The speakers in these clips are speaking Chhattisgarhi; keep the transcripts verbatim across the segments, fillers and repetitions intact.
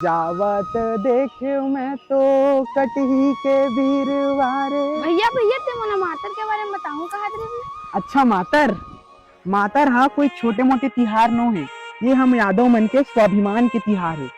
जावत देखे मैं तो कटही के बीरवा रे। भैया, भैया, ते मोला मातर के बारे में बताहूँ, कहा दे रही। अच्छा, मातर। मातर हा कोई छोटे मोटे तिहार नो हे, ये हम यादव मन के स्वाभिमान के तिहार हे।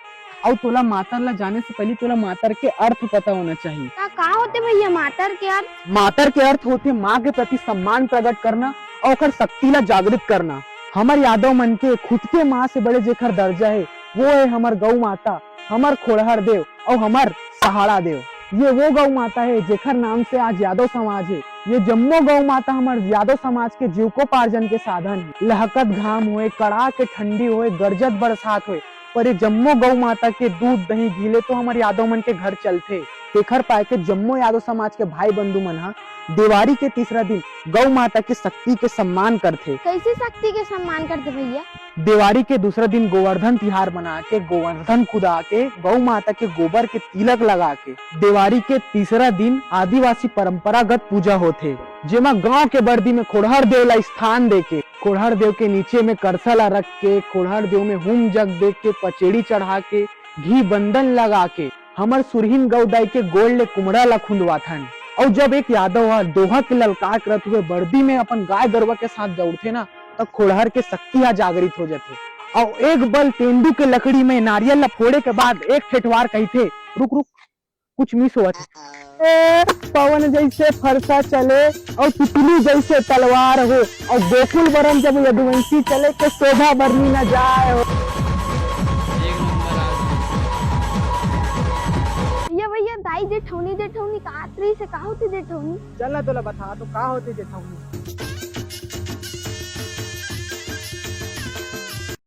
अउ तोला मातर ला जाने से पहले तोला मातर के अर्थ पता होना चाहिए। का, का होथे भैया मातर के अर्थ? मातर के अर्थ होथे माँ के प्रति सम्मान प्रकट करना अउ ओकर शक्ति ला जागृत करना। हमर यादव मन के खुद के माँ से बड़े जेकर दर्जा हे, वो हे हमर गौ माता, हमर खोड़हर देव अउ हमर सहाड़ा देव। ये वो गौ माता हे जेकर नाम से आज यादव समाज हे। ये जम्मो गौ माता हमर यादव समाज के जीविकोपार्जन के साधन हे। लहकत घाम होय, कड़ाके ठंडी होय, गरजत बरसात होय, पर ये जम्मो गौ माता के दूध, दही, घी ले तो हमर यादव मन के घर चलथे। तेखर पाय के जम्मो यादव समाज के भाई बंधु मन हा देवारी के तीसरा दिन गौ माता के शक्ति के सम्मान करथे। कैसे शक्ति के सम्मान करथे भैया? देवारी के दूसरा दिन गोवर्धन तिहार मना के, गोवर्धन कुदा के, गौ माता के गोबर के तिलक लगा के, देवारी के तीसरा दिन आदिवासी परंपरागत पूजा होथे, जेमा गांव के बरदी में खोड़हर देव ला स्थान देके, खोड़हर देव के नीचे में करसा ला रख के, खोड़हर देव में हूम जग दे के, पचेड़ी चढ़ा के, घी बंदन लगा के, हमर सुरहीन गौ दाई के गोड़ ले कुमड़ा ला खुंदवाथन। अउ जब एक यादव ह दोहा के ललकार करत हुए बरदी में अपन गाय गरवा के साथ दौड़थे ना, त खोड़हर के शक्ति ह जागृत हो जाथे। अउ एक बल तेंदू के लकड़ी में नारियल ला फोड़े के बाद एक ठेठवार कहिथे, "रुक, रुक, कुछ मिस होवत हे।" ए, पवन जैसे फरसा चले अउ तितली जैसे तलवार हो, अउ गोकुल बरम जब यदुवंशी चले, के शोभा बरनी न जाए हो। भैया, भैया, दाई जेठौनी, जेठौनी का आतरी से का होथे जेठौनी? चल ना, तोला बता तो का होथे जेठौनी।